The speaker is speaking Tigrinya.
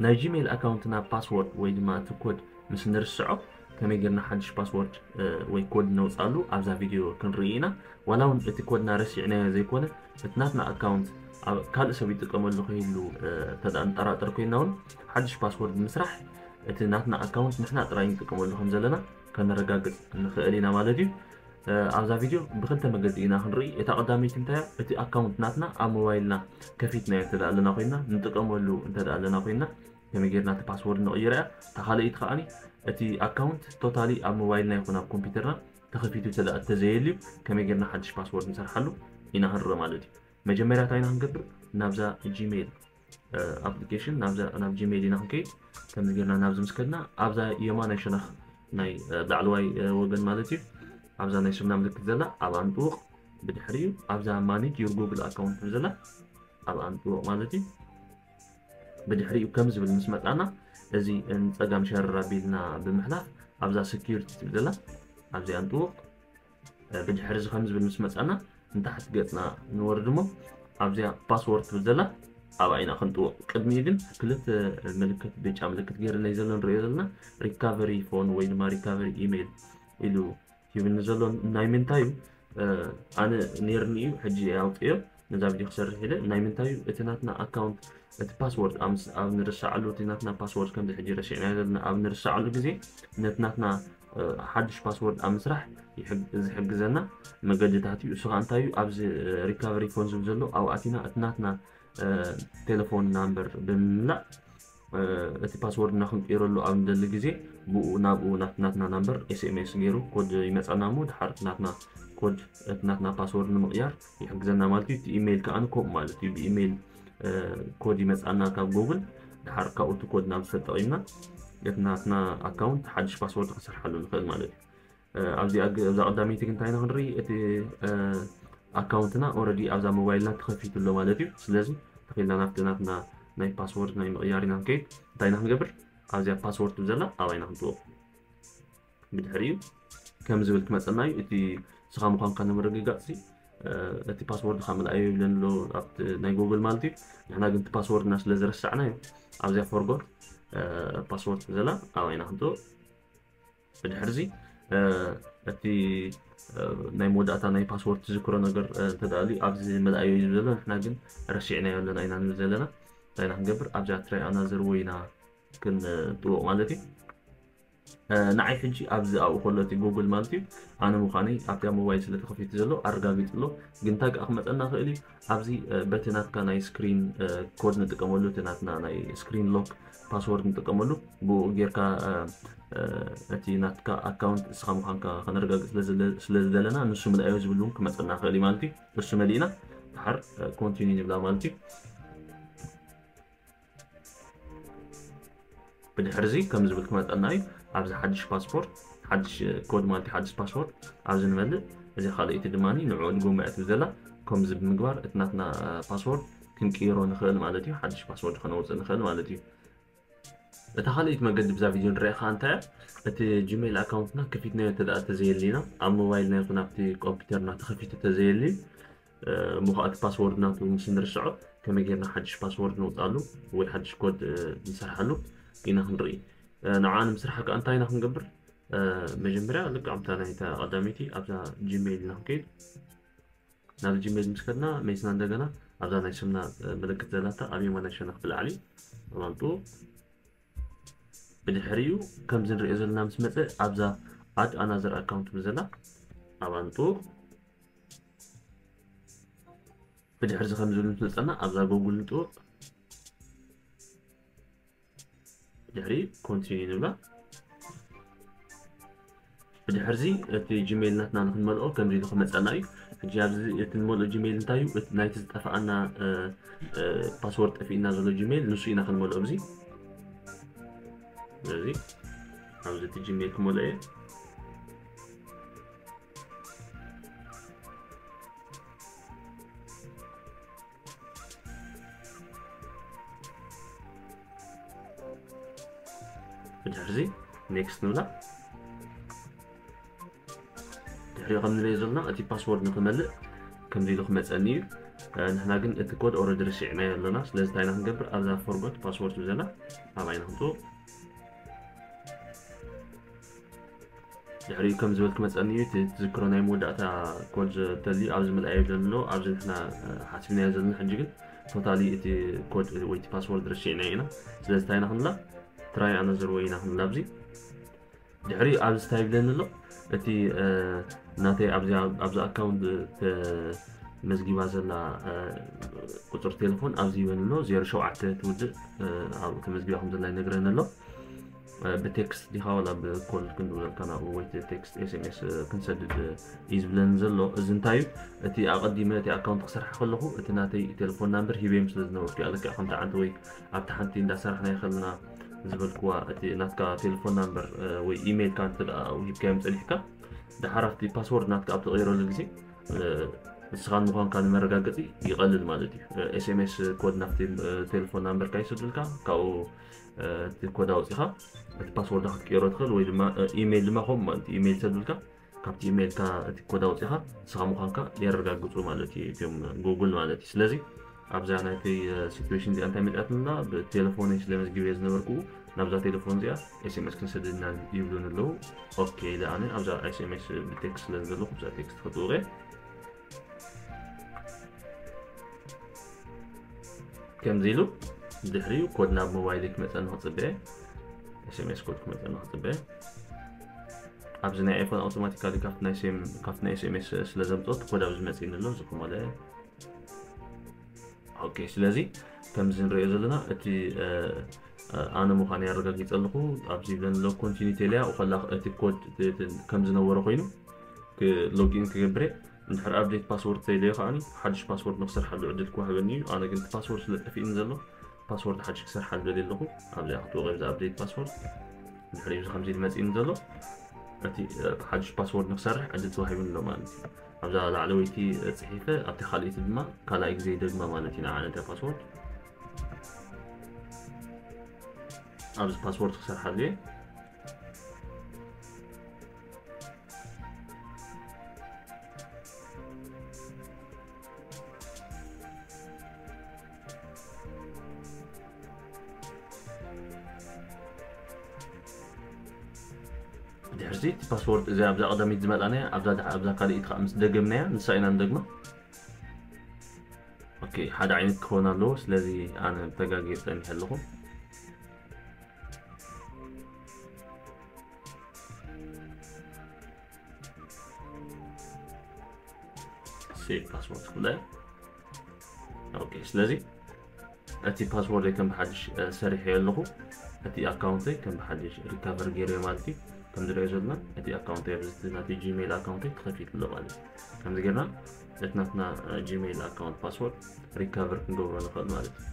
ናይ ጂሜል ኣካውንትና ፓስወርድ ወይ ድማ እቲ ኮድ ምስ ንርስዖ ከመይ ጌርና ሓድሽ ፓስወርድ ወይ ኮድ ነውፃሉ ኣብዛ ቪድዮ ክንርኢ ኢና። ዋላ እውን እቲ ኮድና ረሲዕናዮ ዘይኮነ እቲ ናትና ኣካውንት ካልእ ሰብ ይጥቀመሉ ከይህሉ እንተደኣ ንጠራጠር ኮይና እውን ሓድሽ ፓስወርድ ብምስራሕ እቲ ናትና ኣካውንት ንሕና ጥራይ ንጥቀመሉ ከም ዘለና ከነረጋግፅ ንኽእል ኢና ማለት እዩ። ኣብዛ ቪድዮ ብክልተ መገዲ ኢና ክንርኢ። እታ ቀዳመይቲ እንታይ እያ? እቲ ኣካውንት ናትና ኣብ ሞባይልና ከፊትናዮ እንተ ኣለና ኮይና ንጥቀመሉ እንተ ኣለና ኮይና ከመይ ጌርና እቲ ፓስወርድ ንቕይሮ እያ። እታ ካልኣይቲ ከዓኒ እቲ ኣካውንት ቶታሊ ኣብ ሞባይልና ይኹን ኣብ ኮምፒውተርና ተኸፊቱ እንተ እንተዘየልዩ ከመይ ጌርና ሓድሽ ፓስወርድ ንሰርሓሉ ኢና ክንርኢ ማለት እዩ። መጀመርያ እንታይ ኢና ክንገብር? ናብዛ ጂሜል ኣፕሊኬሽን ናብ ጂሜል ኢና ክንከይድ። ከምዚ ጌርና ናብዚ ምስ ከድና ኣብዛ የማናይ ሸነኽ ናይ ላዕለዋይ ወገን ማለት እዩ ኣብዛ ናይ ሽምና ምልክት ዘላ ኣብ ኣንጥውቕ። ብድሕሪኡ ኣብዛ ማኔጅ ዩር ጉግል ኣካውንት ዘላ ኣብ ኣንጥውቕ ማለት እዩ። ብድሕሪኡ ከም ዝብል ምስ መጻና እዚ ንጸጋም ሸረር ኣቢልና ብምሕላፍ ኣብዛ ሴኩሪቲ ትብል ዘላ ኣብዚ ኣንጥውቕ። ብድሕሪ እዚ ከም ዝብል ምስ መጻና ንታሕቲ ገጽና ንወርድ እሞ ኣብዚኣ ፓስወርድ ትብል ዘላ ኣብኣ ኢና ክንጥውቕ። ቅድሚኡ ግን ክልተ ምልክት ብጫ ምልክት ገይርለይ ዘሎ ንሪኦ ዘለና ሪካቨሪ ፎን ወይ ድማ ሪካቨሪ ኢሜይል ኢሉ ሂብኒ ዘሎ ናይ ምንታይ እዩ? ኣነ ነይርኒ እዩ ሕጂ ኣውፅዮ ነዛ ቪድዮ ክሰርሕ ኢለ ናይ ምንታይ እዩ እቲ ናትና ኣካውንት እቲ ፓስወርድ ኣብ ንርሰዓሉ እቲ ናትና ፓስወርድ ከምዚ ሕጂ ረሲዕና ዘለና ኣብ ንርሰዓሉ ግዜ ነቲ ናትና ሓድሽ ፓስወርድ ኣብ ምስራሕ ዝሕግዘና መገድታት እዩ። እሱ ከዓ እንታይ እዩ? ኣብዚ ሪካቨሪ ፎን ዝብል ዘሎ ኣብኣቲና እቲ ናትና ቴሌፎን ናምበር ብምምላእ እቲ ፓስወርድ እና ክንቅይረሉ ኣብ ንደሊ ግዜ ብኡ ናብኡ ናትና ናምበር ኤስኤምኤስ ገይሩ ኮድ ይመፃና እሞ ድሓር ናትና ኮድ ናትና ፓስወርድ ንምቕያር ይሕግዘና ማለት እዩ። እቲ ኢሜይል ከዓ ከምኡ ማለት እዩ። ብኢሜይል ኮድ ይመፃና ካብ ጉግል ድሓር ካብኡ እቲ ኮድ ናብ ዝተጠቒምና እቲ ናትና ኣካውንት ሓድሽ ፓስወርድ ክንሰርሓሉ ንኽእል ማለት እዩ። ኣብዚ ኣብዛ ቀዳመይቲ ግን እንታይ ኢና ክንርኢ? እቲ ኣካውንትና ኦረዲ ኣብዛ ሞባይልና ተኸፊቱ ኣሎ ማለት እዩ። ስለዚ ተኺልና ናብቲ ናትና ናይ ፓስወርድ ናይ ምቕያር ኢና ንከይድ። እንታይ ኢና ክንገብር? ኣብዚኣ ፓስወርድ ትብል ዘላ ኣብኣ ኢና ክንጥወቕ። ብድሕሪኡ ከም ዝብል ክመፀና እዩ። እቲ ስኻ ምዃንካ ንምርግጋፅ እቲ ፓስወርድ ካ ምልኣዮ ይብለን ኣሎ ኣብቲ ናይ ጉግል ማለት እዩ። ንሕና ግን እቲ ፓስወርድና ስለ ዝረሳዕናዮ ኣብዚኣ ፎርጎት ፓስወርድ ትብል ዘላ ኣብኣ ኢና ክንጥወቕ። ብድሕርዚ እቲ ናይ መወዳእታ ናይ ፓስወርድ ትዝክሮ ነገር እንተደኣልዩ ኣብዚ ምልኣዮ እዩ ዝብል ዘሎ። ንሕና ግን ረሲዕናዮ ኣለና ኢና ንብል ዘለና። እንታይ ኢና ክንገብር? ኣብዛ ትራይ ኣናዘር ወይ ኢና ክንጥውቕ ማለት እዩ። ንዓይ ሕጂ ኣብዚ ኣብኡ ከሎ እቲ ጉግል ማለት እዩ ኣነ ምዃነይ ኣብቲ ኣብ ሞባይል ስለ ተኸፊቱ ዘሎ ኣረጋጊጹ ኣሎ። ግን እንታይ ከዓ ክመፀና ክእል እዩ ኣብዚ በቲ ናትካ ናይ ስክሪን ኮድ ንጥቀመሉ እቲ ናትና ናይ ስክሪን ሎክ ፓስወርድ ንጥቀመሉ ብኡ ጌርካ እቲ ናትካ ኣካውንት እስኻ ምዃንካ ከነረጋግፅ ስለ ዝደለና ንሱ ምልኣዮ ዝብል እውን ክመፀና ክእል እዩ ማለት እዩ። እሱ መሊእና ድሓር ኮንቲኒ ንብላ ማለት እዩ። ብድሕርዚ ከም ዝብል ክመፀና እዩ ኣብዚ ሓድሽ ፓስፖርት ሓድሽ ኮድ ማለት ሓድሽ ፓስወርድ ኣብዚ ንመልእ እዚ ካልኣይቲ ድማ ንዕኡ ድጎማ እያ ትብል ዘላ። ከምዚ ብምግባር እቲ ናትና ፓስወርድ ክንቅይሮ ንኽእል ማለት እዩ። ሓድሽ ፓስወርድ ከነውፅእ ንኽእል ማለት እዩ። እታ ካልኣይቲ መገዲ ብዛ ቪድዮ ንሪኣ ከዓ እንታይ እቲ ጂሜል ኣካውንትና ከፊትናዮ እንተ ተዘየሊና ኣብ ሞባይልና ይኹን ኣብቲ ኮምፒውተርና ተኸፊቱ ተዘየሊ እሞ ከዓ እቲ ፓስወርድ ናቱ ምስ ንርስዖ ከመይ ጌርና ሓድሽ ፓስወርድ ነውፅኣሉ ወይ ሓድሽ ኮድ ንሰርሓሉ ኢና ክንርኢ። ንዓ ንምስራሕ ከዓ እንታይ ኢና ክንገብር? መጀመርያ ልክዕ ኣብታ ናይታ ቀዳመይቲ ኣብዛ ጂሜል ኢና ክንከይድ። ናብ ጂሜል ምስ ከድና መይስና እንደገና ኣብዛ ናይ ስምና ምልክት ዘላታ ኣብ የማናይ ሸነኽ ብላዕሊ ኣባንጡ ብድሕሪኡ ከምዚ ንሪኦ ዘለና ምስ መፀ ኣብዛ ኣድ ኣናዘር ኣካውንት ብዘላ ኣባንጡ ብድሕርዚ ከም ዝብል ምስ መፀና ኣብዛ ጎጉል ንጥውቕ። ድሕሪ ኮንቲኒ ንብላ። ብድሕርዚ እቲ ጂሜል ናትና ንክንመልኦ ከምዚ ኢሉ ክመፀና እዩ። ሕጂ ኣብዚ እቲ ንመልኦ ጂሜል እንታይ እዩ? ናይቲ ዝጠፍኣና ፓስወርድ ጠፊእና ዘሎ ጂሜል ንሱ ኢና ክንመልኦ ኣብዚ ስለዚ ኣብዚ እቲ ጂሜል ክመልኦ እየ። ብድሕርዚ ኔክስት ንብላ። ድሕሪኡ ከም ንሪኦ ዘለና እቲ ፓስወርድ ንክመልእ ከምዚ ኢሉ ክመፀኒ እዩ። ንሕና ግን እቲ ኮድ ኦረዲ ርሲዕናዮ ኣለና። ስለዚ እንታይ ኢና ክንገብር? ኣብዛ ፎርጎት ፓስወርድ ብዘላ ኣብኣ ኢና ክንጥው። ድሕሪኡ ከም ዝበልክ መፀኒ እዩ። እቲ ትዝክሮ ናይ መወዳእታ ኮድ ተልዩ ኣብዚ ምልኣዮ ዘሎ ኣብዚ ንሕና ሓሲብናዮ ዘለና ሕጂ ግን ቶታሊ እቲ ኮድ ወይ እቲ ፓስወርድ ርሲዕናዮ ኢና። ስለዚ እንታይ ኢና ክንብላ? ትራይ ኣነዘር ወይ ኢና ክንብላ ኣብዚ። ድሕሪ ኣብዚ እንታይ ይብለኒ ኣሎ? እቲ ናተይ ኣብዚ ኣካውንት መዝጊባ ዘላ ቁፅሪ ቴሌፎን ኣብዚ ይበኒ ኣሎ። ዜሮ ሸውዓተ ትውድእ ኣብኡ ተመዝጊባ ከም ዘላ ይነግረኒ ኣሎ። ብቴክስት ዲኻ ዋላ ብኮል ክንብለካ ናብኡ ወይ ቴክስት ኤስኤምኤስ ክንሰድድ እዩ ዝብለኒ ዘሎ። እዚ እንታይ እዩ? እቲ ኣቐዲመ እቲ ኣካውንት ክሰርሓ ከለኹ እቲ ናተይ ቴሌፎን ናምበር ሂበዮም ስለ ዝነበርኩ እያ። ልክዕ ከምቲ ዓንተ ወይ ኣብቲ ሓንቲ እንዳሰራሕና ይኸልና ዝበልክዋ እቲ ናትካ ቴሌፎን ናምበር ወይ ኢሜይልካ እንተ ደኣ ሂብካዮም ጸኒሕካ፣ ደሓር ኣብቲ ፓስወርድ ናትካ ኣብ ትቕይረሉ ግዜ ንስኻ ምዃንካ ንመረጋገጺ ይቐልል ማለት እዩ። ኤስኤምኤስ ኮድ ናብቲ ቴሌፎን ናምበርካ ይሰዱልካ፣ ካብኡ እቲ ኮድ ኣውጺኻ እቲ ፓስወርድ ክትቅይሮ ትኽእል፣ ወይ ድማ ኢሜይል ድማ ከምኡ ማለት እዩ። ኢሜይል ይሰዱልካ፣ ካብቲ ኢሜይልካ እቲ ኮድ ኣውጺኻ ንስኻ ምዃንካ የረጋግጹ ማለት እዩ እቲኦም ጉግል ማለት እዩ። ስለዚ ኣብዛ ናይተይ ሲትዌሽን እዚኣ እንታይ መፅኣትንና? ብቴሌፎነይ ስለ መዝጊበ ዝነበርኩ ናብዛ ቴሌፎን እዚኣ ኤስኤምኤስ ክንሰደድና ይብሉን ኣለዉ። ኦኬ ኢለ ኣነ ኣብዛ ኤስኤምኤስ ብቴክስት ስለ ዝደለኹ ብዛ ቴክስት ክጥውቀ ከምዚ ኢሉ ድሕሪኡ ኮድ ናብ ሞባይል ክመፀኒ ክፅበየ፣ ኤስኤምኤስ ኮድ ክመፀኒ ክፅበየ። ኣብዚ ናይ ኣይፎን ኣውቶማቲካሊ ካብቲ ናይ ኤስኤምኤስ ስለ ዘምፅኦ እቲ ኮድ ኣብዚ መፅእኒ ኣሎ ዝኮመለ። ኦኬ ስለዚ ከምዚ ንሪኦ ዘለና እቲ ኣነ ምዃን ያረጋጊፀ ኣለኹ። ኣብዚ ይብለኒ ኣሎ ኮንቲኒ ቴልያ ከላ እቲ ኮድ ከም ዝነበረ ኮይኑ ሎጊን ክገብር እየ። እንድሕር ኣፕዴት ፓስወርድ ተይለዮ ከዓኒ ሓድሽ ፓስወርድ ንክሰርሓሉ ዕድል ክወሃበኒ እዩ። ኣነ ግን እቲ ፓስወርድ ስለ ጠፊእኒ ዘሎ ፓስወርድ ሓድሽ ክሰርሓሉ ደልየ ኣለኹ። ኣብዚኣ ክትወቀ ብዚ ኣፕዴት ፓስወርድ ድሕሪ እዚ ከምዚ ኢሉ መፂእኒ ዘሎ እቲ ሓድሽ ፓስወርድ ንክሰርሕ ዕድል ተዋሂቡኒ ኣሎ ማለት እዩ። ኣብዛ ላዕለወይቲ ፅሒፈ ኣብቲ ካልኣይቲ ድማ ካልኣይ ግዜ ይደግማ ማለት እዩ። ንዓነተ ፓስወርድ ኣብዚ ፓስወርድ ክሰርሓሉ እየ። ድሕርዚ እቲ ፓስወርድ እዚ ኣብዛ ቀዳሚት ዝመልኣናያ ኣብዛ ድሓ ኣብዛ ካልኢት ከዓ ምስ ደገምናያ ንሳ ኢና ንደግማ። ኦኬ ሓደ ዓይነት ክኸውን ኣለዎ። ስለዚ ኣነ ተጋግየ ጸኒሐ ኣለኹ። ሴቭ ፓስወርድ ክብላ ኦኬ ስለዚ እቲ ፓስወርደይ ከም ብሓድሽ ሰሪሐዮ ኣለኹ። እቲ ኣካውንተይ ከም ብሓድሽ ሪካቨር ገይረዮ ማለት እዩ። ከም ዝሪኦ ዘለና እቲ ኣካውንተይ ኣብዚ ናተይ ጂሜይል ኣካውንተይ ተኸፊቱ ኣሎ ማለት እዩ። ከምዚ ጌርና እቲ ናትና ጂሜይል ኣካውንት ፓስወርድ ሪካቨር ክንገብሮ ንኽእል ማለት እዩ።